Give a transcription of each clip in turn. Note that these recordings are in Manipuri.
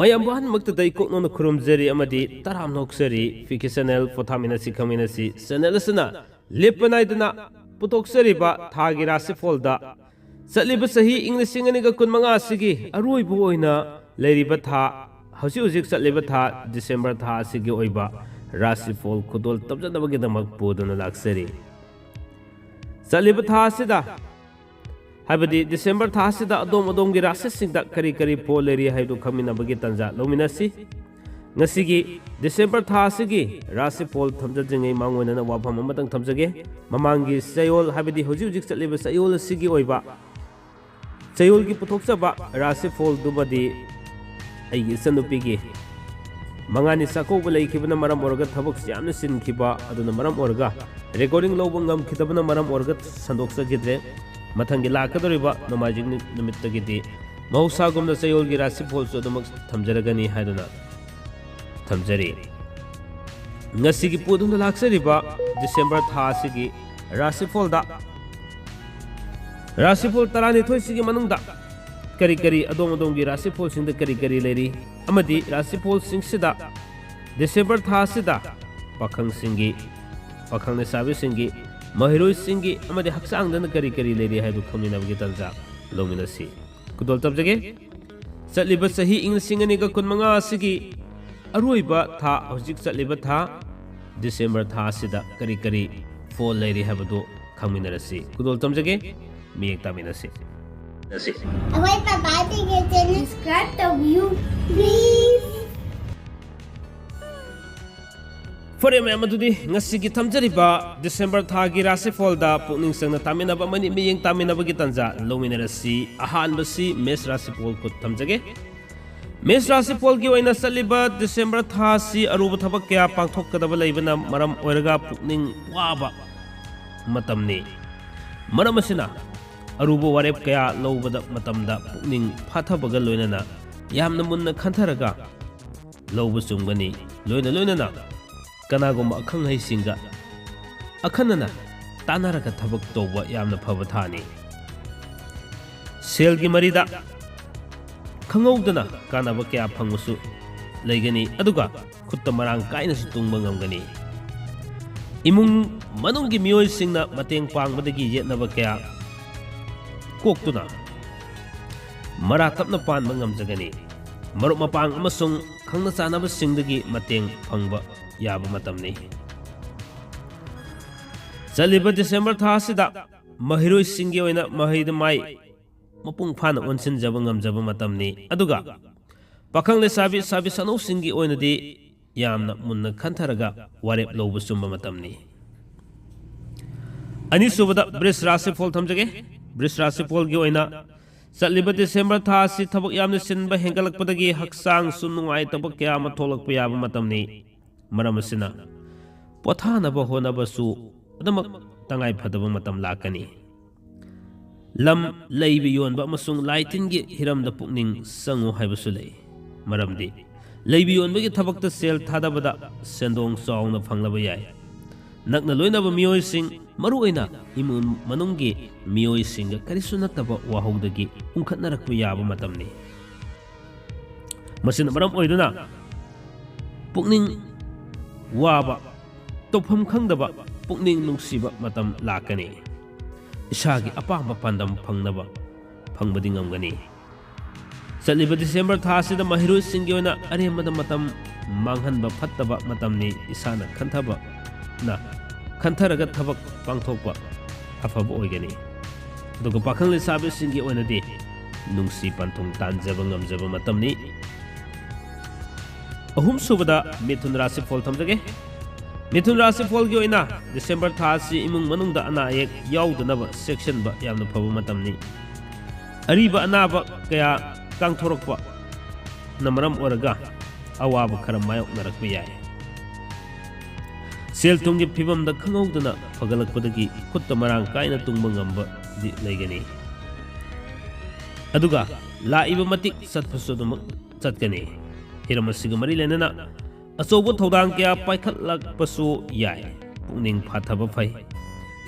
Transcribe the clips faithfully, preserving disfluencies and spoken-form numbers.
ꯃꯌꯥꯝ ꯑꯍꯟꯃꯛꯇꯗ ꯏꯀꯣꯛ ꯅꯧꯅ ꯈꯨꯔꯨꯝꯖꯔꯤ ꯑꯃꯗꯤ ꯇꯔꯥꯝꯅ ꯑꯣꯛꯆꯔꯤ꯫ ꯐꯤꯀꯤ ꯆꯦꯅꯦꯜ ꯄꯣꯊꯥꯃꯤꯟꯅꯁꯤ ꯈꯪꯃꯤꯟꯅꯁꯤ ꯆꯦꯅꯦꯜ ꯑꯁꯤꯅ ꯂꯦꯞꯄ ꯅꯥꯏꯗꯅ ꯄꯨꯊꯣꯛꯆꯔꯤꯕ ꯊꯥꯒꯤ ꯔꯥꯁꯤꯐꯣꯜꯗ ꯆꯠꯂꯤꯕ ꯆꯍꯤ ꯏꯪ ꯂꯤꯁꯤꯡ ꯑꯅꯤꯒ ꯀꯨꯟꯃꯉꯥ ꯑꯁꯤꯒꯤ ꯑꯔꯣꯏꯕ ꯑꯣꯏꯅ ꯂꯩꯔꯤꯕ ꯊꯥ, ꯍꯧꯖꯤꯛ ꯍꯧꯖꯤꯛ ꯆꯠꯂꯤꯕ ꯊꯥ ꯗꯤꯁꯦꯝꯕꯔ ꯊꯥ ꯑꯁꯤꯒꯤ ꯑꯣꯏꯕ ꯔꯥꯁꯤꯐꯣꯜ ꯈꯨꯗꯣꯜ ꯇꯝꯖꯅꯕꯒꯤꯗꯃꯛ ꯄꯨꯗꯨꯅ ꯂꯥꯛꯆꯔꯤ꯫ ꯆꯠꯂꯤꯕ ꯊꯥ ꯑꯁꯤꯗ, ꯍꯥꯏꯕꯗꯤ ꯗꯤꯁꯦꯝꯕꯔ ꯊꯥ ꯑꯁꯤꯗ ꯑꯗꯣꯝ ꯑꯗꯣꯝꯒꯤ ꯔꯥꯁꯤꯁꯤꯡꯗ ꯀꯔꯤ ꯀꯔꯤ ꯐꯣꯜ ꯂꯩꯔꯤ ꯍꯥꯏꯕꯗꯨ ꯈꯪꯃꯤꯟꯅꯕꯒꯤ ꯇꯥꯟꯖꯥ ꯂꯧꯃꯤꯟꯅꯁꯤ꯫ ꯉꯁꯤꯒꯤ ꯗꯤꯁꯦꯝꯕꯔ ꯊꯥ ꯑꯁꯤꯒꯤ ꯔꯥꯁꯤꯐꯣꯜ ꯊꯝꯖꯗ꯭ꯔꯤꯉꯩ ꯃꯥꯡꯑꯣꯏꯅꯅ ꯋꯥꯐꯝ ꯑꯃꯇꯪ ꯊꯝꯖꯒꯦ꯫ ꯃꯃꯥꯡꯒꯤ ꯆꯌꯣꯜ, ꯍꯥꯏꯕꯗꯤ ꯍꯧꯖꯤꯛ ꯍꯧꯖꯤꯛ ꯆꯠꯂꯤꯕ ꯆꯌꯣꯜ ꯑꯁꯤꯒꯤ ꯑꯣꯏꯕ ꯆꯌꯣꯜꯒꯤ ꯄꯨꯊꯣꯛꯆꯕ ꯔꯥꯁꯤꯐꯣꯜꯗꯨꯃꯗꯤ ꯑꯩꯒꯤ ꯏꯆꯟꯅꯨꯄꯤꯒꯤ ꯃꯉꯥꯅꯤ ꯆꯥꯛꯀꯧꯕ ꯂꯩꯈꯤꯕꯅ ꯃꯔꯝ ꯑꯣꯏꯔꯒ ꯊꯕꯛꯁꯤ ꯌꯥꯝꯅ ꯆꯤꯟꯈꯤꯕ ꯑꯗꯨꯅ ꯃꯔꯝ ꯑꯣꯏꯔꯒ ꯔꯦꯀꯣꯔꯗꯤꯡ ꯂꯧꯕ ꯉꯝꯈꯤꯗꯕꯅ ꯃꯔꯝ ꯑꯣꯏꯔꯒ ꯁꯟꯗꯣꯛꯆꯈꯤꯗ꯭ꯔꯦ꯫ ꯃꯊꯪꯒꯤ ꯂꯥꯛꯀꯗꯧꯔꯤꯕ ꯅꯣꯡꯃꯥꯏꯖꯤꯡ ꯅꯨ-, ꯅꯨꯃꯤꯠꯇꯒꯤꯗꯤ ꯃꯍꯧꯁꯥꯒꯨꯝꯅ ꯆꯌꯣꯜꯒꯤ ꯔꯥꯁꯤꯐꯣꯜꯁꯨ ꯑꯗꯨꯃꯛ ꯊꯝꯖꯔꯒꯅꯤ ꯍꯥꯏꯗꯨꯅ ꯊꯝꯖꯔꯤ꯫ ꯉꯁꯤꯒꯤ ꯄꯣꯠ ꯑꯗꯨꯝꯗ ꯂꯥꯛꯆꯔꯤꯕ ꯗꯤꯁꯦꯝꯕꯔ ꯊꯥ ꯑꯁꯤꯒꯤ ꯔꯥꯁꯤꯐꯣꯜꯗ, ꯔꯥꯁꯤꯐꯣꯜ ꯇꯔꯥꯅꯤꯊꯣꯏꯁꯤꯒꯤ ꯃꯅꯨꯡꯗ ꯀꯔꯤ ꯀꯔꯤ, ꯑꯗꯣꯝ ꯑꯗꯣꯝꯒꯤ ꯔꯥꯁꯤꯐꯣꯜꯁꯤꯡꯗ ꯀꯔꯤ ꯀꯔꯤ ꯂꯩꯔꯤ ꯑꯃꯗꯤ ꯔꯥꯁꯤꯐꯣꯜꯁꯤꯡꯁꯤꯗ ꯗꯤꯁꯦꯝꯕꯔ ꯊꯥ ꯑꯁꯤꯗ ꯄꯥꯈꯪꯁꯤꯡꯒꯤ, ꯄꯥꯈꯪ ꯂꯩꯁꯥꯕꯤꯁꯤꯡꯒꯤ, ꯃꯍꯩꯔꯣꯏꯁꯤꯡꯒꯤ ꯑꯃꯗꯤ ꯍꯛꯆꯥꯡꯗꯅ ꯀꯔꯤ ꯀꯔꯤ ꯂꯩꯔꯤ ꯍꯥꯏꯕꯗꯨ ꯈꯪꯃꯤꯟꯅꯕꯒꯤ ꯇꯥꯟꯖꯥ ꯂꯧꯃꯤꯟꯅꯁꯤ꯫ ꯈꯨꯗꯣꯜ ꯇꯝꯖꯒꯦ꯫ ꯆꯠꯂꯤꯕ ꯆꯍꯤ ꯏꯪ ꯂꯤꯁꯤꯡ ꯑꯅꯤꯒ ꯀꯨꯟꯃꯉꯥ ꯑꯁꯤꯒꯤ ꯑꯔꯣꯏꯕ ꯊꯥ, ꯍꯧꯖꯤꯛ ꯆꯠꯂꯤꯕ ꯊꯥ ꯗꯤꯁꯦꯝꯕꯔ ꯊꯥ ꯑꯁꯤꯗ ꯀꯔꯤ ꯀꯔꯤ ꯐꯣꯜ ꯂꯩꯔꯤ ꯍꯥꯏꯕꯗꯨ ꯈꯪꯃꯤꯟꯅꯔꯁꯤ꯫ ꯈꯨꯗꯣꯜ ꯇꯝꯖꯒꯦ, ꯃꯤꯠꯌꯦꯡ ꯇꯥꯃꯤꯟꯅꯁꯤ꯫ ꯑꯩꯈꯣꯏ ꯄꯄꯥꯁꯤꯡꯒꯤ ꯆꯦꯅꯦꯜ subscribe ꯇꯧꯕꯤꯌꯨ, please꯫ ꯐꯔꯦ ꯃꯌꯥꯝ, ꯑꯗꯨꯗꯤ ꯉꯁꯤꯒꯤ ꯊꯝꯖꯔꯤꯕ ꯗꯤꯁꯦꯝꯕꯔ ꯊꯥꯒꯤ ꯔꯥꯁꯤꯐꯣꯜꯗ ꯄꯨꯛꯅꯤꯡ ꯆꯪꯅ ꯇꯥꯃꯤꯟꯅꯕ ꯑꯃꯗꯤ ꯃꯤꯠꯌꯦꯡ ꯇꯥꯃꯤꯟꯅꯕꯒꯤ ꯇꯥꯟꯖꯥ ꯂꯧꯃꯤꯟꯅꯔꯁꯤ꯫ ꯑꯍꯥꯟꯕꯁꯤ ꯃꯦꯁ ꯔꯥꯁꯤꯐꯣꯜ ꯈꯨꯠ ꯊꯝꯖꯒꯦ꯫ ꯃꯦꯁ ꯔꯥꯁꯤꯐꯣꯜꯒꯤ ꯑꯣꯏꯅ ꯆꯠꯂꯤꯕ ꯗꯤꯁꯦꯝꯕꯔ ꯊꯥ ꯑꯁꯤ ꯑꯔꯨꯕ ꯊꯕꯛ ꯀꯌꯥ ꯄꯥꯡꯊꯣꯛꯀꯗꯕ ꯂꯩꯕꯅ ꯃꯔꯝ ꯑꯣꯏꯔꯒ ꯄꯨꯛꯅꯤꯡ ꯋꯥꯕ ꯃꯇꯝꯅꯤ꯫ ꯃꯔꯝ ꯑꯁꯤꯅ ꯑꯔꯨꯕ ꯋꯥꯔꯦꯞ ꯀꯌꯥ ꯂꯧꯕꯗ ꯃꯇꯝꯗ ꯄꯨꯛꯅꯤꯡ ꯐꯥꯊꯕꯒ ꯂꯣꯏꯅꯅ ꯌꯥꯝꯅ ꯃꯨꯟꯅ ꯈꯟꯊꯔꯒ ꯂꯧꯕ ꯆꯨꯝꯒꯅꯤ꯫ ꯂꯣꯏꯅ ꯂꯣꯏꯅꯅ ꯀꯅꯥꯒꯨꯝꯕ ꯑꯈꯪ ꯑꯍꯩꯁꯤꯡꯒ ꯑꯈꯟꯅꯅ ꯇꯥꯟꯅꯔꯒ ꯊꯕꯛ ꯇꯧꯕ ꯌꯥꯝꯅ ꯐꯕ ꯊꯥꯅꯤ꯫ ꯁꯦꯜꯒꯤ ꯃꯔꯤꯗ ꯈꯪꯍꯧꯗꯅ ꯀꯥꯟꯅꯕ ꯀꯌꯥ ꯐꯪꯕꯁꯨ ꯂꯩꯒꯅꯤ, ꯑꯗꯨꯒ ꯈꯨꯠꯇ ꯃꯔꯥꯡ ꯀꯥꯏꯅꯁꯨ ꯇꯨꯡꯕ ꯉꯝꯒꯅꯤ꯫ ꯏꯃꯨꯡ ꯃꯅꯨꯡꯒꯤ ꯃꯤꯑꯣꯏꯁꯤꯡꯅ ꯃꯇꯦꯡ ꯄꯥꯡꯕꯗꯒꯤ ꯌꯦꯠꯅꯕ ꯀꯌꯥ ꯀꯣꯛꯇꯨꯅ ꯃꯔꯥ ꯇꯞꯅ ꯄꯥꯟꯕ ꯉꯝꯖꯒꯅꯤ꯫ ꯃꯔꯨꯞ ꯃꯄꯥꯡ ꯑꯃꯁꯨꯡ ꯈꯪꯅ ꯆꯥꯟꯅꯕꯁꯤꯡꯗꯒꯤ ꯃꯇꯦꯡ ꯐꯪꯕ ꯌꯥꯕ ꯃꯇꯝꯅꯤ꯫ ꯆꯠꯂꯤꯕ ꯗꯤꯁꯦꯝꯕꯔ ꯊꯥ ꯑꯁꯤꯗ ꯃꯍꯩꯔꯣꯏꯁꯤꯡꯒꯤ ꯑꯣꯏꯅ ꯃꯍꯩꯗ ꯃꯥꯏ ꯃꯄꯨꯡ ꯐꯥꯅ ꯑꯣꯟꯁꯤꯟꯖꯕ ꯉꯝꯖꯕ ꯃꯇꯝꯅꯤ, ꯑꯗꯨꯒ ꯄꯥꯈꯪ ꯂꯩꯁꯥꯕꯤ ꯁꯥꯕꯤ ꯁꯅꯧꯁꯤꯡꯒꯤ ꯑꯣꯏꯅꯗꯤ ꯌꯥꯝꯅ ꯃꯨꯟꯅ ꯈꯟꯊꯔꯒ ꯋꯥꯔꯦꯞ ꯂꯧꯕ ꯆꯨꯝꯕ ꯃꯇꯝꯅꯤ꯫ ꯑꯅꯤꯁꯨꯕꯗ ꯕ꯭ꯔꯤꯖ ꯔꯥꯁꯤꯐꯣꯜ ꯊꯝꯖꯒꯦ꯫ ꯕ꯭ꯔꯤꯖ ꯔꯥꯁꯤꯐꯣꯜꯒꯤ ꯑꯣꯏꯅ ꯆꯠꯂꯤꯕ ꯗꯤꯁꯦꯝꯕꯔ ꯊꯥ ꯑꯁꯤ ꯊꯕꯛ ꯌꯥꯝꯅ ꯆꯤꯟꯕ ꯍꯦꯟꯒꯠꯂꯛꯄꯗꯒꯤ ꯍꯛꯆꯥꯡꯁꯨ ꯅꯨꯡꯉꯥꯏꯇꯕ ꯀꯌꯥ ꯑꯃ ꯊꯣꯛꯂꯛꯄ ꯌꯥꯕ ꯃꯇꯝꯅꯤ꯫ ꯃꯔꯝ ꯑꯁꯤꯅ ꯄꯣꯊꯥꯅꯕ ꯍꯣꯠꯅꯕꯁꯨ ꯑꯗꯨꯃꯛ ꯇꯉꯥꯏ ꯐꯗꯕ ꯃꯇꯝ ꯂꯥꯛꯀꯅꯤ꯫ ꯂꯝ, ꯂꯩꯕ ꯌꯣꯟꯕ ꯑꯃꯁꯨꯡ ꯂꯥꯏ ꯇꯤꯟꯒꯤ ꯍꯤꯔꯝꯗ ꯄꯨꯛꯅꯤꯡ ꯆꯪꯉꯨ ꯍꯥꯏꯕꯁꯨ ꯂꯩ꯫ ꯃꯔꯝꯗꯤ ꯂꯩꯕ ꯌꯣꯟꯕꯒꯤ ꯊꯕꯛꯇ ꯁꯦꯜ ꯊꯥꯗꯕꯗ ꯁꯦꯟꯗꯣꯡ ꯆꯥꯎꯅ ꯐꯪꯂꯕ ꯌꯥꯏ꯫ ꯅꯛꯅ ꯂꯣꯏꯅꯕ ꯃꯤꯑꯣꯏꯁꯤꯡ, ꯃꯔꯨꯑꯣꯏꯅ ꯏꯃꯨꯡ ꯃꯅꯨꯡꯒꯤ ꯃꯤꯑꯣꯏꯁꯤꯡꯒ ꯀꯔꯤꯁꯨ ꯅꯠꯇꯕ ꯋꯥꯍꯧꯗꯒꯤ ꯎꯪꯈꯠꯅꯔꯛꯄ ꯌꯥꯕ ꯃꯇꯝꯅꯤ꯫ ꯃꯁꯤꯅ ꯃꯔꯝ ꯑꯣꯏꯗꯨꯅ ꯄꯨꯛꯅꯤꯡ ꯋꯥꯕ, ꯇꯧꯐꯝ ꯈꯪꯗꯕ, ꯄꯨꯛꯅꯤꯡ ꯅꯨꯡꯁꯤꯕ ꯃꯇꯝ ꯂꯥꯛꯀꯅꯤ꯫ ꯏꯁꯥꯒꯤ ꯑꯄꯥꯝꯕ ꯄꯥꯟꯗꯝ ꯐꯪꯅꯕ ꯐꯪꯕꯗꯤ ꯉꯝꯒꯅꯤ꯫ ꯆꯠꯂꯤꯕ ꯗꯤꯁꯦꯝꯕꯔ ꯊꯥ ꯑꯁꯤꯗ ꯃꯍꯩꯔꯣꯏꯁꯤꯡꯒꯤ ꯑꯣꯏꯅ ꯑꯔꯦꯝꯕꯗ ꯃꯇꯝ ꯃꯥꯡꯍꯟꯕ ꯐꯠꯇꯕ ꯃꯇꯝꯅꯤ꯫ ꯏꯁꯥꯅ ꯈꯟꯊꯕꯅ ꯈꯟꯊꯔꯒ ꯊꯕꯛ ꯄꯥꯡꯊꯣꯛꯄ ꯑꯐꯕ ꯑꯣꯏꯒꯅꯤ꯫ ꯑꯗꯨꯒ ꯄꯥꯈꯪ ꯂꯩꯁꯥꯕꯤꯁꯤꯡꯒꯤ ꯑꯣꯏꯅꯗꯤ ꯅꯨꯡꯁꯤ ꯄꯟꯊꯨꯡ ꯇꯥꯟꯖꯕ ꯉꯝꯖꯕ ꯃꯇꯝꯅꯤ꯫ ꯑꯍꯨꯝꯁꯨꯕꯗ ꯃꯤꯊꯨꯟ ꯔꯥꯁꯤꯐꯣꯜ ꯊꯝꯖꯒꯦ꯫ ꯃꯤꯊꯨꯟ ꯔꯥꯁꯤꯐꯣꯜꯒꯤ ꯑꯣꯏꯅ ꯗꯤꯁꯦꯝꯕꯔ ꯊꯥ ꯑꯁꯤ ꯏꯃꯨꯡ ꯃꯅꯨꯡꯗ ꯑꯅꯥ ꯑꯌꯦꯛ ꯌꯥꯎꯗꯅꯕ ꯆꯦꯛꯁꯤꯟꯕ ꯌꯥꯝꯅ ꯐꯕ ꯃꯇꯝꯅꯤ꯫ ꯑꯔꯤꯕ ꯑꯅꯥꯕ ꯀꯌꯥ ꯀꯥꯡꯊꯣꯔꯛꯄꯅ ꯃꯔꯝ ꯑꯣꯏꯔꯒ ꯑꯋꯥꯕ ꯈꯔ ꯃꯥꯌꯣꯛꯅꯔꯛꯄ ꯌꯥꯏ꯫ ꯁꯦꯜ ꯊꯨꯝꯒꯤ ꯐꯤꯕꯝꯗ ꯈꯪꯍꯧꯗꯅ ꯐꯒꯠꯂꯛꯄꯗꯒꯤ ꯈꯨꯠꯇ ꯃꯔꯥꯡ ꯀꯥꯏꯅ ꯇꯨꯡꯕ ꯉꯝꯕꯗꯤ ꯂꯩꯒꯅꯤ꯫ ꯑꯗꯨꯒ ꯂꯥꯛꯏꯕ ꯃꯇꯤꯛ ꯆꯠꯄꯁꯨ ꯑꯗꯨꯃꯛ ꯆꯠꯀꯅꯤ꯫ ꯍꯤꯔꯝ ꯑꯁꯤꯒ ꯃꯔꯤ ꯂꯩꯅꯅ ꯑꯆꯧꯕ ꯊꯧꯗꯥꯡ ꯀꯌꯥ ꯄꯥꯏꯈꯠꯂꯛꯄꯁꯨ ꯌꯥꯏ꯫ ꯄꯨꯛꯅꯤꯡ ꯐꯥꯊꯕ ꯐꯩ꯫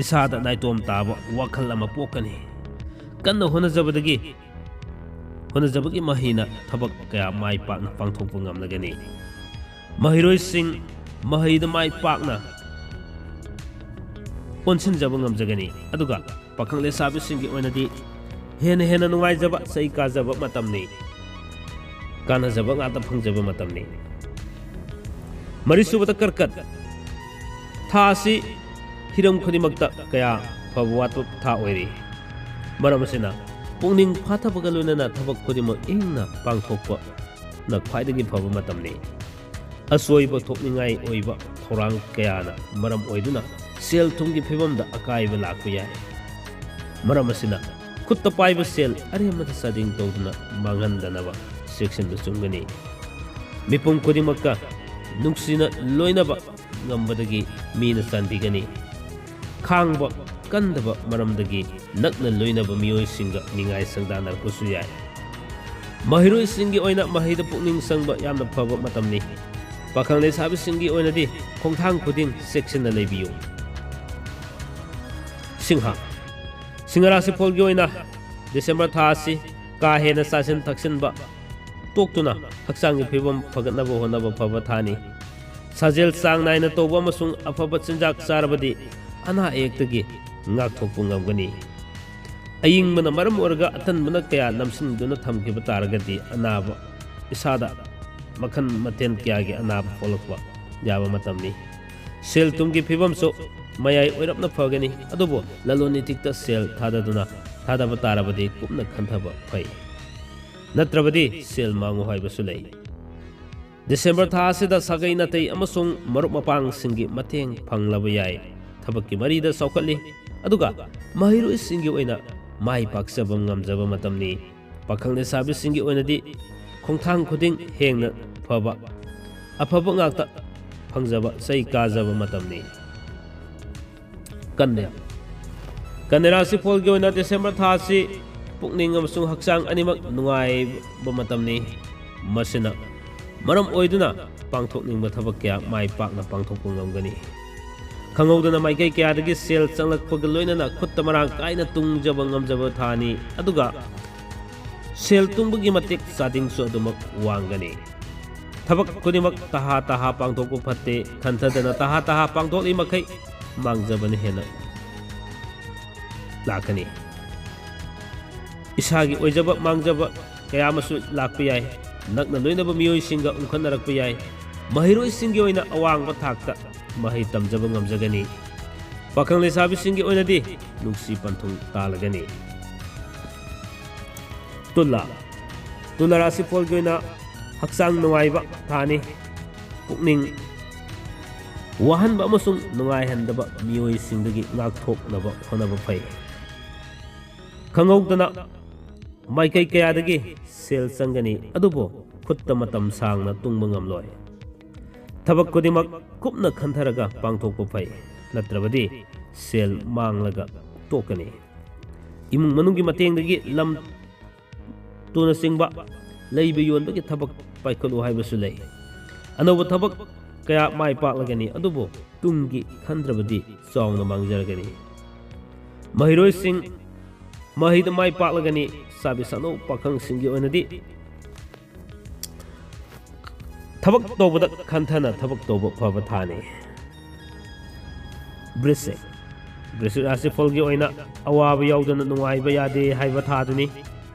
ꯏꯁꯥꯗ ꯅꯥꯏꯇꯣꯝ ꯇꯥꯕ ꯋꯥꯈꯜ ꯑꯃ ꯄꯣꯛꯀꯅꯤ꯫ ꯀꯟꯅ ꯍꯣꯠꯅꯖꯕꯗꯒꯤ ꯍꯣꯠꯅꯖꯕꯒꯤ ꯃꯍꯩꯅ ꯊꯕꯛ ꯀꯌꯥ ꯃꯥꯏ ꯄꯥꯛꯅ ꯄꯥꯡꯊꯣꯛꯄ ꯉꯝꯂꯒꯅꯤ꯫ ꯃꯍꯩꯔꯣꯏꯁꯤꯡ ꯃꯍꯩꯗ ꯃꯥꯏ ꯄꯥꯛꯅ ꯑꯣꯟꯁꯤꯟꯖꯕ ꯉꯝꯖꯒꯅꯤ꯫ ꯑꯗꯨꯒ ꯄꯥꯈꯪ ꯂꯩꯁꯥꯕꯤꯁꯤꯡꯒꯤ ꯑꯣꯏꯅꯗꯤ ꯍꯦꯟꯅ ꯍꯦꯟꯅ ꯅꯨꯡꯉꯥꯏꯖꯕ, ꯆꯩ ꯀꯥꯖꯕ ꯃꯇꯝꯅꯤ, ꯀꯥꯟꯅꯖꯕ ꯉꯥꯛꯇ ꯐꯪꯖꯕ ꯃꯇꯝꯅꯤ꯫ ꯃꯔꯤꯁꯨꯕꯗ ꯀꯔꯀꯠ꯫ ꯊꯥ ꯑꯁꯤ ꯍꯤꯔꯝ ꯈꯨꯗꯤꯡꯃꯛꯇ ꯀꯌꯥ ꯐꯕ ꯋꯥꯠꯄ ꯊꯥ ꯑꯣꯏꯔꯤ꯫ ꯃꯔꯝ ꯑꯁꯤꯅ, ꯄꯨꯛꯅꯤꯡ ꯐꯥꯊꯕꯒ ꯂꯣꯏꯅꯅ ꯊꯕꯛ ꯈꯨꯗꯤꯡꯃꯛ ꯏꯪꯅ ꯄꯥꯡꯊꯣꯛꯄꯅ ꯈ꯭ꯋꯥꯏꯗꯒꯤ ꯐꯕ ꯃꯇꯝꯅꯤ꯫ ꯑꯁꯣꯏꯕ ꯊꯣꯛꯅꯤꯡꯉꯥꯏ ꯑꯣꯏꯕ ꯊꯧꯔꯥꯡ ꯀꯌꯥꯅ ꯃꯔꯝ ꯑꯣꯏꯗꯨꯅ ꯁꯦꯜ ꯊꯨꯝꯒꯤ ꯐꯤꯕꯝꯗ ꯑꯀꯥꯏꯕ ꯂꯥꯛꯄ ꯌꯥꯏ꯫ ꯃꯔꯝ ꯑꯁꯤꯅ, ꯈꯨꯠꯇ ꯄꯥꯏꯕ ꯁꯦꯜ ꯑꯔꯦꯝꯕꯗ ꯆꯥꯗꯤꯡ ꯇꯧꯗꯨꯅ ꯃꯥꯡꯍꯟꯗꯅꯕ ꯆꯦꯛꯁꯤꯟꯕ ꯆꯨꯝꯒꯅꯤ꯫ ꯃꯤꯄꯨꯝ ꯈꯨꯗꯤꯡꯃꯛꯀ ꯅꯨꯡꯁꯤꯅ ꯂꯣꯏꯅꯕ ꯉꯝꯕꯗꯒꯤ ꯃꯤꯅ ꯆꯥꯟꯕꯤꯒꯅꯤ꯫ ꯈꯥꯡꯕ ꯀꯟꯗꯕ ꯃꯔꯝꯗꯒꯤ ꯅꯛꯅ ꯂꯣꯏꯅꯕ ꯃꯤꯑꯣꯏꯁꯤꯡꯒ ꯅꯤꯡꯉꯥꯏ ꯁꯪꯗꯥꯅꯔꯛꯄꯁꯨ ꯌꯥꯏ꯫ ꯃꯍꯩꯔꯣꯏꯁꯤꯡꯒꯤ ꯑꯣꯏꯅ ꯃꯍꯩꯗ ꯄꯨꯛꯅꯤꯡ ꯆꯪꯕ ꯌꯥꯝꯅ ꯐꯕ ꯃꯇꯝꯅꯤ꯫ ꯄꯥꯈꯪ ꯂꯩꯁꯥꯕꯤꯁꯤꯡꯒꯤ ꯑꯣꯏꯅꯗꯤ ꯈꯣꯡꯊꯥꯡ ꯈꯨꯗꯤꯡ ꯆꯦꯛꯁꯤꯟꯅ ꯂꯩꯕꯤꯌꯨ꯫ ꯁꯤꯡꯍ꯫ ꯁꯤꯡꯍ ꯔꯥꯁꯤꯐꯣꯜꯒꯤ ꯑꯣꯏꯅ ꯗꯤꯁꯦꯝꯕꯔ ꯊꯥ ꯑꯁꯤ ꯀꯥ ꯍꯦꯟꯅ ꯆꯥꯁꯤꯟ ꯊꯛꯆꯤꯟꯕ ꯇꯣꯛꯇꯨꯅ ꯍꯛꯆꯥꯡꯒꯤ ꯐꯤꯕꯝ ꯐꯒꯠꯅꯕ ꯍꯣꯠꯅꯕ ꯐꯕ ꯊꯥꯅꯤ꯫ ꯁꯥꯖꯦꯜ ꯆꯥꯡ ꯅꯥꯏꯅ ꯇꯧꯕ ꯑꯃꯁꯨꯡ ꯑꯐꯕ ꯆꯤꯟꯖꯥꯛ ꯆꯥꯔꯕꯗꯤ ꯑꯅꯥ ꯑꯌꯦꯛꯇꯒꯤ ꯉꯥꯛꯊꯣꯛꯄ ꯉꯝꯒꯅꯤ꯫ ꯑꯏꯪꯕꯅ ꯃꯔꯝ ꯑꯣꯏꯔꯒ ꯑꯇꯟꯕꯅ ꯀꯌꯥ ꯅꯝꯁꯤꯟꯗꯨꯅ ꯊꯝꯈꯤꯕ ꯇꯥꯔꯒꯗꯤ ꯑꯅꯥꯕ, ꯏꯁꯥꯗ ꯃꯈꯜ ꯃꯊꯦꯜ ꯀꯌꯥꯒꯤ ꯑꯅꯥꯕ ꯄꯣꯛꯂꯛꯄ ꯌꯥꯕ ꯃꯇꯝꯅꯤ꯫ ꯁꯦꯜ ꯊꯨꯝꯒꯤ ꯐꯤꯕꯝꯁꯨ ꯃꯌꯥꯏ ꯑꯣꯏꯔꯞꯅ ꯐꯒꯅꯤ, ꯑꯗꯨꯕꯨ ꯂꯂꯣꯟ ꯏꯇꯤꯛꯇ ꯁꯦꯜ ꯊꯥꯗꯗꯨꯅ ꯊꯥꯗꯕ ꯇꯥꯔꯕꯗꯤ ꯀꯨꯞꯅ ꯈꯟꯊꯕ ꯐꯩ꯫ ꯅꯠꯇ꯭ꯔꯕꯗꯤ ꯁꯦꯜ ꯃꯥꯡꯉꯨ ꯍꯥꯏꯕꯁꯨ ꯂꯩ꯫ ꯗꯤꯁꯦꯝꯕꯔ ꯊꯥ ꯑꯁꯤꯗ ꯁꯥꯒꯩ ꯅꯥꯇꯩ ꯑꯃꯁꯨꯡ ꯃꯔꯨꯞ ꯃꯄꯥꯡꯁꯤꯡꯒꯤ ꯃꯇꯦꯡ ꯐꯪꯂꯕ ꯌꯥꯏ꯫ ꯊꯕꯛꯀꯤ ꯃꯔꯤꯗ ꯆꯥꯎꯈꯠꯂꯤ, ꯑꯗꯨꯒ ꯃꯍꯩꯔꯣꯏꯁꯤꯡꯒꯤ ꯑꯣꯏꯅ ꯃꯥꯏ ꯄꯥꯛꯆꯕ ꯉꯝꯖꯕ ꯃꯇꯝꯅꯤ꯫ ꯄꯥꯈꯪ ꯂꯩꯁꯥꯕꯤꯁꯤꯡꯒꯤ ꯑꯣꯏꯅꯗꯤ ꯈꯣꯡꯊꯥꯡ ꯈꯨꯗꯤꯡ ꯍꯦꯟꯅ ꯐꯕ, ꯑꯐꯕ ꯉꯥꯛꯇ ꯐꯪꯖꯕ, ꯆꯩ ꯀꯥꯖꯕ ꯃꯇꯝꯅꯤ꯫ ꯀꯟꯌꯥ꯫ ꯀꯟꯌꯥ ꯔꯥꯁꯤꯐꯣꯜꯒꯤ ꯑꯣꯏꯅ ꯗꯤꯁꯦꯝꯕꯔ ꯊꯥ ꯑꯁꯤ ꯄꯨꯛꯅꯤꯡ ꯑꯃꯁꯨꯡ ꯍꯛꯆꯥꯡ ꯑꯅꯤꯃꯛ ꯅꯨꯡꯉꯥꯏꯕ ꯃꯇꯝꯅꯤ꯫ ꯃꯁꯤꯅ ꯃꯔꯝ ꯑꯣꯏꯗꯨꯅ ꯄꯥꯡꯊꯣꯛꯅꯤꯡꯕ ꯊꯕꯛ ꯀꯌꯥ ꯃꯥꯏ ꯄꯥꯛꯅ ꯄꯥꯡꯊꯣꯛꯄ ꯉꯝꯒꯅꯤ꯫ ꯈꯪꯍꯧꯗꯅ ꯃꯥꯏꯀꯩ ꯀꯌꯥꯗꯒꯤ ꯁꯦꯜ ꯆꯪꯂꯛꯄꯒ ꯂꯣꯏꯅꯅ ꯈꯨꯠꯇ ꯃꯔꯥꯡ ꯀꯥꯏꯅ ꯇꯨꯡꯖꯕ ꯉꯝꯖꯕ ꯊꯥꯅꯤ꯫ ꯑꯗꯨꯒ ꯁꯦꯜ ꯇꯨꯡꯕꯒꯤ ꯃꯇꯤꯛ ꯆꯥꯗꯤꯡꯁꯨ ꯑꯗꯨꯃꯛ ꯋꯥꯡꯒꯅꯤ꯫ ꯊꯕꯛ ꯈꯨꯗꯤꯡꯃꯛ ꯇꯍꯥ ꯇꯍꯥ ꯄꯥꯡꯊꯣꯛꯄ ꯐꯠꯇꯦ꯫ ꯈꯟꯊꯗꯅ ꯇꯍꯥ ꯇꯍꯥ ꯄꯥꯡꯊꯣꯛꯂꯤ ꯃꯈꯩ ꯃꯥꯡꯖꯕꯅ ꯍꯦꯟꯅ ꯂꯥꯛꯀꯅꯤ꯫ ꯏꯁꯥꯒꯤ ꯑꯣꯏꯖꯕ ꯃꯥꯡꯖꯕ ꯀꯌꯥ ꯑꯃꯁꯨ ꯂꯥꯛꯄ ꯌꯥꯏ꯫ ꯅꯛꯅ ꯂꯣꯏꯅꯕ ꯃꯤꯑꯣꯏꯁꯤꯡꯒ ꯎꯪꯈꯠꯅꯔꯛꯄ ꯌꯥꯏ꯫ ꯃꯍꯩꯔꯣꯏꯁꯤꯡꯒꯤ ꯑꯣꯏꯅ ꯑꯋꯥꯡꯕ ꯊꯥꯛꯇ ꯃꯍꯩ ꯇꯝꯖꯕ ꯉꯝꯖꯒꯅꯤ꯫ ꯄꯥꯈꯪ ꯂꯩꯁꯥꯕꯤꯁꯤꯡꯒꯤ ꯑꯣꯏꯅꯗꯤ ꯅꯨꯡꯁꯤ ꯄꯟꯊꯨꯡ ꯇꯥꯜꯂꯒꯅꯤ꯫ ꯇꯨꯂꯥ꯫ ꯇꯨꯂꯥ ꯔꯥꯁꯤꯐꯣꯜꯒꯤ ꯑꯣꯏꯅ ꯍꯛꯆꯥꯡ ꯅꯨꯡꯉꯥꯏꯕ ꯊꯥꯅꯤ꯫ ꯄꯨꯛꯅꯤꯡ ꯋꯥꯍꯟꯕ ꯑꯃꯁꯨꯡ ꯅꯨꯡꯉꯥꯏꯍꯟꯗꯕ ꯃꯤꯑꯣꯏꯁꯤꯡꯗꯒꯤ ꯉꯥꯛꯊꯣꯛꯅꯕ ꯍꯣꯠꯅꯕ ꯐꯩ꯫ ꯈꯪꯍꯧꯗꯅ ꯃꯥꯏꯀꯩ ꯀꯌꯥꯗꯒꯤ ꯁꯦꯜ ꯆꯪꯒꯅꯤ, ꯑꯗꯨꯕꯨ ꯈꯨꯠꯇ ꯃꯇꯝ ꯁꯥꯡꯅ ꯇꯨꯡꯕ ꯉꯝꯂꯣꯏ꯫ ꯊꯕꯛ ꯈꯨꯗꯤꯡꯃꯛ ꯀꯨꯞꯅ ꯈꯟꯊꯔꯒ ꯄꯥꯡꯊꯣꯛꯄ ꯐꯩ, ꯅꯠꯇ꯭ꯔꯕꯗꯤ ꯁꯦꯜ ꯃꯥꯡꯂꯒ ꯇꯣꯛꯀꯅꯤ꯫ ꯏꯃꯨꯡ ꯃꯅꯨꯡꯒꯤ ꯃꯇꯦꯡꯗꯒꯤ ꯂꯝ ꯇꯨꯅꯆꯤꯡꯕ ꯂꯩꯕ ꯌꯣꯟꯕꯒꯤ ꯊꯕꯛ ꯄꯥꯏꯈꯠꯂꯨ ꯍꯥꯏꯕꯁꯨ ꯂꯩ꯫ ꯑꯅꯧꯕ ꯊꯕꯛ ꯀꯌꯥ ꯃꯥꯏ ꯄꯥꯛꯂꯒꯅꯤ, ꯑꯗꯨꯕꯨ ꯇꯨꯡꯒꯤ ꯈꯟꯗ꯭ꯔꯕꯗꯤ ꯆꯥꯎꯅ ꯃꯥꯡꯖꯔꯒꯅꯤ꯫ ꯃꯍꯩꯔꯣꯏꯁꯤꯡ ꯃꯍꯩꯗ ꯃꯥꯏ ꯄꯥꯛꯂꯒꯅꯤ꯫ ꯁꯥꯕꯤ ꯁꯥꯅꯧ ꯄꯥꯈꯪꯁꯤꯡꯒꯤ ꯑꯣꯏꯅꯗꯤ ꯊꯕꯛ ꯇꯧꯕꯗ ꯈꯟꯊꯅ ꯊꯕꯛ ꯇꯧꯕ ꯐꯕ ꯊꯥꯅꯤ꯫ ꯕ꯭ꯔꯤꯁꯤꯛ꯫ ꯕ꯭ꯔꯤꯁꯤꯛ ꯔꯥꯁꯤꯐꯜꯒꯤ ꯑꯣꯏꯅ ꯑꯋꯥꯕ ꯌꯥꯎꯗꯅ ꯅꯨꯡꯉꯥꯏꯕ ꯌꯥꯗꯦ ꯍꯥꯏꯕ ꯊꯥꯗꯨꯅꯤ꯫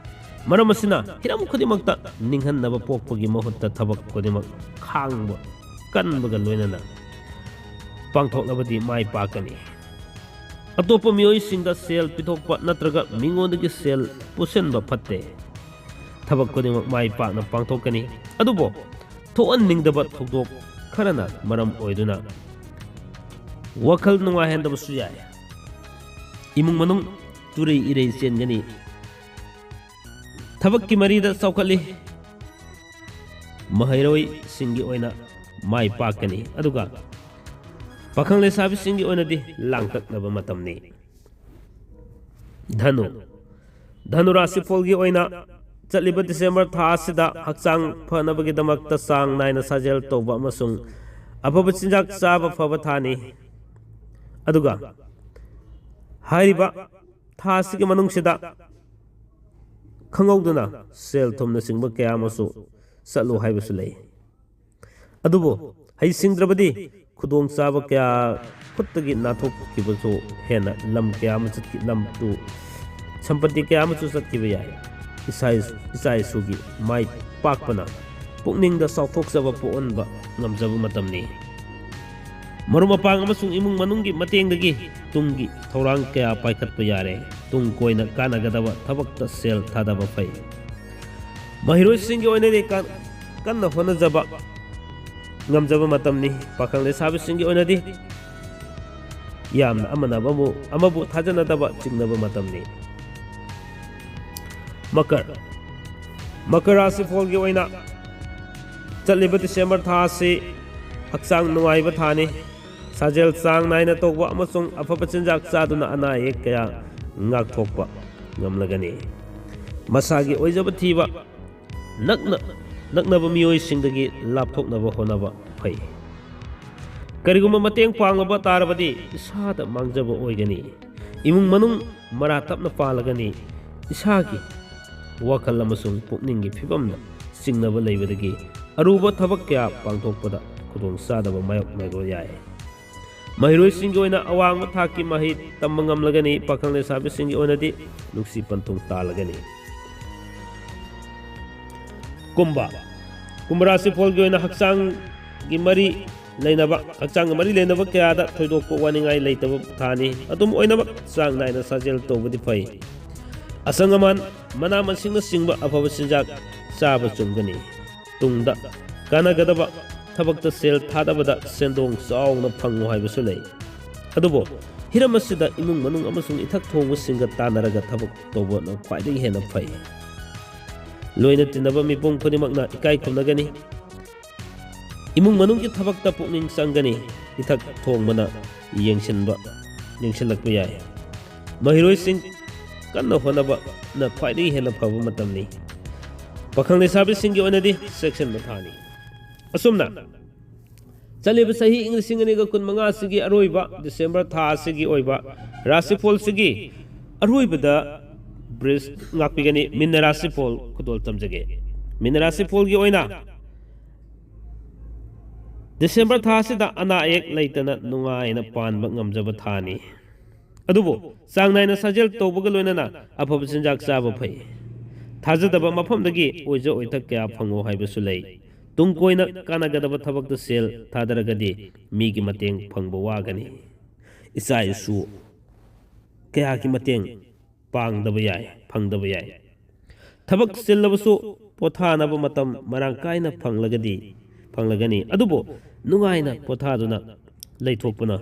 ꯃꯔꯝ ꯑꯁꯤꯅ ꯍꯤꯔꯝ ꯈꯨꯗꯤꯡꯃꯛꯇ ꯅꯤꯡꯍꯟꯅꯕ ꯄꯣꯛꯄꯒꯤ ꯃꯍꯨꯠꯇ ꯊꯕꯛ ꯈꯨꯗꯤꯡꯃꯛ ꯈꯥꯡꯕ ꯀꯟꯕꯒ ꯂꯣꯏꯅꯅ ꯄꯥꯡꯊꯣꯛꯂꯕꯗꯤ ꯃꯥꯏ ꯄꯥꯛꯀꯅꯤ꯫ ꯑꯇꯣꯞꯄ ꯃꯤꯑꯣꯏꯁꯤꯡꯗ ꯁꯦꯜ ꯄꯤꯊꯣꯛꯄ ꯅꯠꯇ꯭ꯔꯒ ꯃꯤꯉꯣꯟꯗꯒꯤ ꯁꯦꯜ ꯄꯨꯁꯤꯟꯕ ꯐꯠꯇꯦ꯫ ꯊꯕꯛ ꯈꯨꯗꯤꯡꯃꯛ ꯃꯥꯏ ꯄꯥꯛꯅ ꯄꯥꯡꯊꯣꯛꯀꯅꯤ, ꯑꯗꯨꯕꯨ ꯊꯣꯛꯍꯟꯅꯤꯡꯗꯕ ꯊꯧꯗꯣꯛ ꯈꯔꯅ ꯃꯔꯝ ꯑꯣꯏꯗꯨꯅ ꯋꯥꯈꯜ ꯅꯨꯡꯉꯥꯏꯍꯟꯗꯕꯁꯨ ꯌꯥꯏ꯫ ꯏꯃꯨꯡ ꯃꯅꯨꯡ ꯇꯨꯔꯩ ꯏꯔꯩ ꯆꯦꯟꯒꯅꯤ꯫ ꯊꯕꯛꯀꯤ ꯃꯔꯤꯗ ꯆꯥꯎꯈꯠꯂꯤ꯫ ꯃꯍꯩꯔꯣꯏꯁꯤꯡꯒꯤ ꯑꯣꯏꯅ ꯃꯥꯏ ꯄꯥꯛꯀꯅꯤ, ꯑꯗꯨꯒ ꯄꯥꯈꯪ ꯂꯩꯁꯥꯕꯤꯁꯤꯡꯒꯤ ꯑꯣꯏꯅꯗꯤ ꯂꯥꯡꯇꯛꯅꯕ ꯃꯇꯝꯅꯤ꯫ ꯙꯅꯨ꯫ ꯙꯅꯨ ꯔꯥꯁꯤꯐꯣꯜꯒꯤ ꯑꯣꯏꯅ ꯆꯠꯂꯤꯕ ꯗꯤꯁꯦꯝꯕꯔ ꯊꯥ ꯑꯁꯤꯗ ꯍꯛꯆꯥꯡ ꯐꯅꯕꯒꯤꯗꯃꯛꯇ ꯆꯥꯡ ꯅꯥꯏꯅ ꯁꯥꯖꯦꯜ ꯇꯧꯕ ꯑꯃꯁꯨꯡ ꯑꯐꯕ ꯆꯤꯟꯖꯥꯛ ꯆꯥꯕ ꯐꯕ ꯊꯥꯅꯤ꯫ ꯑꯗꯨꯒ ꯍꯥꯏꯔꯤꯕ ꯊꯥ ꯑꯁꯤꯒꯤ ꯃꯅꯨꯡꯁꯤꯗ ꯈꯪꯍꯧꯗꯅ ꯁꯦꯜ ꯊꯨꯝꯅꯆꯤꯡꯕ ꯀꯌꯥ ꯑꯃꯁꯨ ꯆꯠꯂꯨ ꯍꯥꯏꯕꯁꯨ ꯂꯩ꯫ ꯑꯗꯨꯕꯨ ꯍꯩꯁꯤꯡꯗ꯭ꯔꯕꯗꯤ ꯈꯨꯗꯣꯡꯆꯥꯕ ꯀꯌꯥ ꯈꯨꯠꯇꯒꯤ ꯅꯥꯟꯊꯣꯛꯈꯤꯕꯁꯨ ꯍꯦꯟꯅ ꯂꯝ ꯀꯌꯥ ꯑꯃ ꯆꯠꯈꯤ, ꯂꯝ ꯇꯨ ꯁꯝꯄꯇꯤ ꯀꯌꯥ ꯑꯃꯁꯨ ꯆꯠꯈꯤꯕ ꯌꯥꯏ꯫ ꯏꯆꯥ ꯏꯆꯥ ꯏꯁꯨꯒꯤ ꯃꯥꯏ ꯄꯥꯛꯄꯅ ꯄꯨꯛꯅꯤꯡꯗ ꯆꯥꯎꯊꯣꯛꯆꯕ ꯄꯣꯛꯍꯟꯕ ꯉꯝꯖꯕ ꯃꯇꯝꯅꯤ꯫ ꯃꯔꯨꯞ ꯃꯄꯥꯡ ꯑꯃꯁꯨꯡ ꯏꯃꯨꯡ ꯃꯅꯨꯡꯒꯤ ꯃꯇꯦꯡꯗꯒꯤ ꯇꯨꯡꯒꯤ ꯊꯧꯔꯥꯡ ꯀꯌꯥ ꯄꯥꯏꯈꯠꯄ ꯌꯥꯔꯦ꯫ ꯇꯨꯡ ꯀꯣꯏꯅ ꯀꯥꯟꯅꯒꯗꯕ ꯊꯕꯛꯇ ꯁꯦꯜ ꯊꯥꯗꯕ ꯐꯩ꯫ ꯃꯍꯩꯔꯣꯏꯁꯤꯡꯒꯤ ꯑꯣꯏꯅꯗꯤ ꯀꯟ-, ꯀꯟꯅ ꯍꯣꯠꯅꯖꯕ ꯉꯝꯖꯕ ꯃꯇꯝꯅꯤ꯫ ꯄꯥꯈꯪ ꯂꯩꯁꯥꯕꯤꯁꯤꯡꯒꯤ ꯑꯣꯏꯅꯗꯤ ꯌꯥꯝꯅ ꯑꯃꯅ ꯑꯃꯕꯨ, ꯑꯃꯕꯨ ꯊꯥꯖꯅꯗꯕ ꯆꯤꯡꯅꯕ ꯃꯇꯝꯅꯤ꯫ ꯃꯀꯔ, ꯃꯀꯔ ꯔꯥꯁꯤꯐꯣꯜꯒꯤ ꯑꯣꯏꯅ ꯆꯠꯂꯤꯕ ꯗꯤꯁꯦꯝꯕꯔ ꯊꯥ ꯑꯁꯤ ꯍꯛꯆꯥꯡ ꯅꯨꯡꯉꯥꯏꯕ ꯊꯥꯅꯤ꯫ ꯁꯥꯖꯦꯜ ꯆꯥꯡ ꯅꯥꯏꯅ ꯇꯧꯕ ꯑꯃꯁꯨꯡ ꯑꯐꯕ ꯆꯤꯟꯖꯥꯛ ꯆꯥꯗꯨꯅ ꯑꯅꯥ ꯑꯌꯦꯛ ꯀꯌꯥ ꯉꯥꯛꯊꯣꯛꯄ ꯉꯝꯂꯒꯅꯤ꯫ ꯃꯁꯥꯒꯤ ꯑꯣꯏꯖꯕ ꯊꯤꯕ, ꯅꯛꯅ, ꯅꯛꯅꯕ ꯃꯤꯑꯣꯏꯁꯤꯡꯗꯒꯤ ꯂꯥꯞꯊꯣꯛꯅꯕ ꯍꯣꯠꯅꯕ ꯐꯩ꯫ ꯀꯔꯤꯒꯨꯝꯕ ꯃꯇꯦꯡ ꯄꯥꯡꯂꯕ ꯇꯥꯔꯕꯗꯤ ꯏꯁꯥꯗ ꯃꯥꯡꯖꯕ ꯑꯣꯏꯒꯅꯤ꯫ ꯏꯃꯨꯡ ꯃꯅꯨꯡ ꯃꯔꯥ ꯇꯞꯅ ꯄꯥꯜꯂꯒꯅꯤ꯫ ꯏꯁꯥꯒꯤ ꯋꯥꯈꯜ ꯑꯃꯁꯨꯡ ꯄꯨꯛꯅꯤꯡꯒꯤ ꯐꯤꯕꯝꯗ ꯆꯤꯡꯅꯕ ꯂꯩꯕꯗꯒꯤ ꯑꯔꯨꯕ ꯊꯕꯛ ꯀꯌꯥ ꯄꯥꯡꯊꯣꯛꯄꯗ ꯈꯨꯗꯣꯡꯆꯥꯗꯕ ꯃꯥꯌꯣꯛꯅꯕ ꯌꯥꯏ꯫ ꯃꯍꯩꯔꯣꯏꯁꯤꯡꯒꯤ ꯑꯣꯏꯅ ꯑꯋꯥꯡꯕ ꯊꯥꯛꯀꯤ ꯃꯍꯩ ꯇꯝꯕ ꯉꯝꯂꯒꯅꯤ꯫ ꯄꯥꯈꯪ ꯂꯩꯁꯥꯕꯤꯁꯤꯡꯒꯤ ꯑꯣꯏꯅꯗꯤ ꯅꯨꯡꯁꯤ ꯄꯟꯊꯨꯡ ꯇꯥꯜꯂꯒꯅꯤ꯫ ꯀꯨꯝꯚ, ꯀꯨꯝꯚ ꯔꯥꯁꯤꯐꯣꯜꯒꯤ ꯑꯣꯏꯅ ꯍꯛꯆꯥꯡꯒꯤ ꯃꯔꯤ ꯂꯩꯅꯕ, ꯍꯛꯆꯥꯡꯒ ꯃꯔꯤ ꯂꯩꯅꯕ ꯀꯌꯥꯗ ꯊꯣꯏꯗꯣꯛꯄ ꯋꯥꯅꯤꯡꯉꯥꯏ ꯂꯩꯇꯕ ꯊꯥꯅꯤ꯫ ꯑꯗꯨꯝ ꯑꯣꯏꯅꯃꯛ, ꯆꯥꯡ ꯅꯥꯏꯅ ꯁꯥꯖꯦꯜ ꯇꯧꯕꯗꯤ ꯐꯩ꯫ ꯑꯁꯪ ꯑꯃꯥꯟ, ꯃꯅꯥ ꯃꯁꯤꯡꯅꯆꯤꯡꯕ ꯑꯐꯕ ꯆꯤꯟꯖꯥꯛ ꯆꯥꯕ ꯆꯨꯝꯒꯅꯤ꯫ ꯇꯨꯡꯗ ꯀꯥꯟꯅꯒꯗꯕ ꯊꯕꯛꯇ ꯁꯦꯜ ꯊꯥꯗꯕꯗ ꯁꯦꯟꯗꯣꯡ ꯆꯥꯎꯅ ꯐꯪꯉꯨ ꯍꯥꯏꯕꯁꯨ ꯂꯩ꯫ ꯑꯗꯨꯕꯨ ꯍꯤꯔꯝ ꯑꯁꯤꯗ ꯏꯃꯨꯡ ꯃꯅꯨꯡ ꯑꯃꯁꯨꯡ ꯏꯊꯛ ꯊꯣꯡꯕꯁꯤꯡꯒ ꯇꯥꯟꯅꯔꯒ ꯊꯕꯛ ꯇꯧꯕꯅ ꯈ꯭ꯋꯥꯏꯗꯒꯤ ꯍꯦꯟꯅ ꯐꯩ꯫ ꯂꯣꯏꯅ ꯇꯤꯟꯅꯕ ꯃꯤꯄꯨꯝ ꯈꯨꯗꯤꯡꯃꯛꯅ ꯏꯀꯥꯏ ꯈꯨꯝꯅꯒꯅꯤ꯫ ꯏꯃꯨꯡ ꯃꯅꯨꯡꯒꯤ ꯊꯕꯛꯇ ꯄꯨꯛꯅꯤꯡ ꯆꯪꯒꯅꯤ꯫ ꯏꯊꯛ ꯊꯣꯡꯕꯅ ꯌꯦꯡꯁꯤꯟꯕ, ꯌꯦꯡꯁꯤꯜꯂꯛꯄ ꯌꯥꯏ꯫ ꯃꯍꯩꯔꯣꯏꯁꯤꯡ ꯀꯟꯅ ꯍꯣꯠꯅꯕꯅ ꯈ꯭ꯋꯥꯏꯗꯒꯤ ꯍꯦꯟꯅ ꯐꯕ ꯃꯇꯝꯅꯤ꯫ ꯄꯥꯈꯪ ꯂꯩꯁꯥꯕꯤꯁꯤꯡꯒꯤ ꯑꯣꯏꯅꯗꯤ ꯆꯦꯛꯁꯤꯟꯕ ꯊꯥꯅꯤ꯫ ꯑꯁꯨꯝꯅ ꯆꯠꯂꯤꯕ ꯆꯍꯤ ꯏꯪ ꯂꯤꯁꯤꯡ ꯑꯅꯤꯒ ꯀꯨꯟꯃꯉꯥ ꯑꯁꯤꯒꯤ ꯑꯔꯣꯏꯕ ꯗꯤꯁꯦꯝꯕꯔ ꯊꯥ ꯑꯁꯤꯒꯤ ꯑꯣꯏꯕ ꯔꯥꯁꯤꯐꯣꯜꯁꯤꯒꯤ ꯑꯔꯣꯏꯕꯗ ꯕ꯭ꯔꯤꯖ ꯉꯥꯛꯄꯤꯒꯅꯤ꯫ ꯃꯤꯟꯅ ꯔꯥꯁꯤꯐꯣꯜ ꯈꯨꯗꯣꯜ ꯇꯝꯖꯒꯦ꯫ ꯃꯤꯟꯅ ꯔꯥꯁꯤꯐꯣꯜꯒꯤ ꯑꯣꯏꯅ ꯗꯤꯁꯦꯝꯕꯔ ꯊꯥ ꯑꯁꯤꯗ ꯑꯅꯥ ꯑꯌꯦꯛ ꯂꯩꯇꯅ ꯅꯨꯡꯉꯥꯏꯅ ꯄꯥꯟꯕ ꯉꯝꯖꯕ ꯊꯥꯅꯤ꯫ ꯑꯗꯨꯕꯨ ꯆꯥꯡ ꯅꯥꯏꯅ ꯁꯥꯖꯦꯜ ꯇꯧꯕꯒ ꯂꯣꯏꯅꯅ ꯑꯐꯕ ꯆꯤꯟꯖꯥꯛ ꯆꯥꯕ ꯐꯩ꯫ ꯊꯥꯖꯗꯕ ꯃꯐꯝꯗꯒꯤ ꯑꯣꯏꯖ ꯑꯣꯏꯊꯛ ꯀꯌꯥ ꯐꯪꯉꯣ ꯍꯥꯏꯕꯁꯨ ꯂꯩ꯫ ꯇꯨꯡ ꯀꯣꯏꯅ ꯀꯥꯟꯅꯒꯗꯕ ꯊꯕꯛꯇ ꯁꯦꯜ ꯊꯥꯗꯔꯒꯗꯤ ꯃꯤꯒꯤ ꯃꯇꯦꯡ ꯐꯪꯕ ꯋꯥꯒꯅꯤ꯫ ꯏꯆꯥ ꯏꯁꯨ ꯀꯌꯥꯒꯤ ꯃꯇꯦꯡ ꯄꯥꯡꯗꯕ ꯌꯥꯏ, ꯐꯪꯗꯕ ꯌꯥꯏ꯫ ꯊꯕꯛ ꯆꯤꯜꯂꯕꯁꯨ ꯄꯣꯊꯥꯅꯕ ꯃꯇꯝ ꯃꯔꯥꯡ ꯀꯥꯏꯅ ꯐꯪꯂꯒꯗꯤ, ꯐꯪꯂꯒꯅꯤ꯫ ꯑꯗꯨꯕꯨ ꯅꯨꯡꯉꯥꯏꯅ ꯄꯣꯊꯥꯗꯨꯅ ꯂꯩꯊꯣꯛꯄꯅ,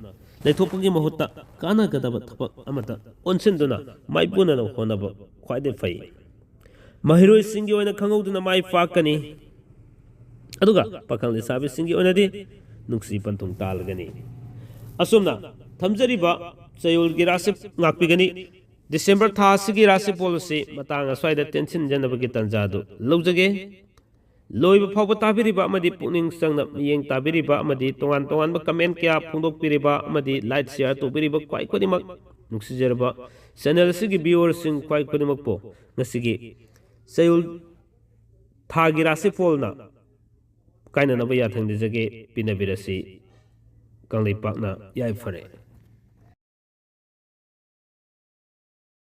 ꯂꯩꯊꯣꯛꯄꯒꯤ ꯃꯍꯨꯠꯇ ꯀꯥꯟꯅꯒꯗꯕ ꯊꯕꯛ ꯑꯃꯗ ꯑꯣꯟꯁꯤꯟꯗꯨꯅ ꯃꯥꯏꯄꯨꯅꯅ ꯍꯣꯠꯅꯕ ꯈ꯭ꯋꯥꯏꯗꯒꯤ ꯐꯩ꯫ ꯃꯍꯩꯔꯣꯏꯁꯤꯡꯒꯤ ꯑꯣꯏꯅ ꯈꯪꯍꯧꯗꯨꯅ ꯃꯥꯏ ꯄꯥꯛꯀꯅꯤ꯫ ꯑꯗꯨꯒ ꯄꯥꯈꯪ ꯂꯩꯁꯥꯕꯤꯁꯤꯡꯒꯤ ꯑꯣꯏꯅꯗꯤ ꯅꯨꯡꯁꯤ ꯄꯟꯊꯨꯡ ꯇꯥꯜꯂꯒꯅꯤ꯫ ꯑꯁꯨꯝꯅ ꯊꯝꯖꯔꯤꯕ ꯆꯌꯣꯜꯒꯤ ꯔꯥꯁꯤ ꯉꯥꯛꯄꯤꯒꯅꯤ꯫ ꯗꯤꯁꯦꯝꯕꯔ ꯊꯥ ꯑꯁꯤꯒꯤ ꯔꯥꯁꯤꯐꯣꯜ ꯑꯁꯤ ꯃꯇꯥꯡ ꯑꯁ꯭ꯋꯥꯏꯗ ꯇꯦꯟꯁꯤꯟꯖꯅꯕꯒꯤ ꯇꯥꯟꯖꯥꯗꯨ ꯂꯧꯖꯒꯦ꯫ ꯂꯣꯏꯕ ꯐꯥꯎꯕ ꯇꯥꯕꯤꯔꯤꯕ ꯑꯃꯗꯤ ꯄꯨꯛꯅꯤꯡ ꯆꯪꯅ ꯃꯤꯠꯌꯦꯡ ꯇꯥꯕꯤꯔꯤꯕ ꯑꯃꯗꯤ ꯇꯣꯉꯥꯟ ꯇꯣꯉꯥꯟꯕ ꯀꯃꯦꯟ ꯀꯌꯥ ꯐꯣꯡꯗꯣꯛꯄꯤꯔꯤꯕ ꯑꯃꯗꯤ ꯂꯥꯏꯛ ꯁꯤꯌꯥꯔ ꯇꯧꯕꯤꯔꯤꯕ ꯈ꯭ꯋꯥꯏ ꯈꯨꯗꯤꯡꯃꯛ, ꯅꯨꯡꯁꯤꯖꯔꯕ ꯆꯦꯅꯦꯜ ꯑꯁꯤꯒꯤ ꯚꯤꯌꯨꯋꯔꯁꯤꯡ ꯈ꯭ꯋꯥꯏ ꯈꯨꯗꯤꯡꯃꯛꯄꯨ ꯉꯁꯤꯒꯤ ꯆꯌꯣꯜ ꯊꯥꯒꯤ ꯔꯥꯁꯤꯐꯣꯜꯅ ꯀꯥꯏꯅꯅꯕ ꯌꯥꯊꯪ ꯅꯤꯖꯒꯦ꯫ ꯄꯤꯅꯕꯤꯔꯁꯤ꯫ ꯀꯪꯂꯩꯄꯥꯛꯅ ꯌꯥꯏꯐꯔꯦ꯫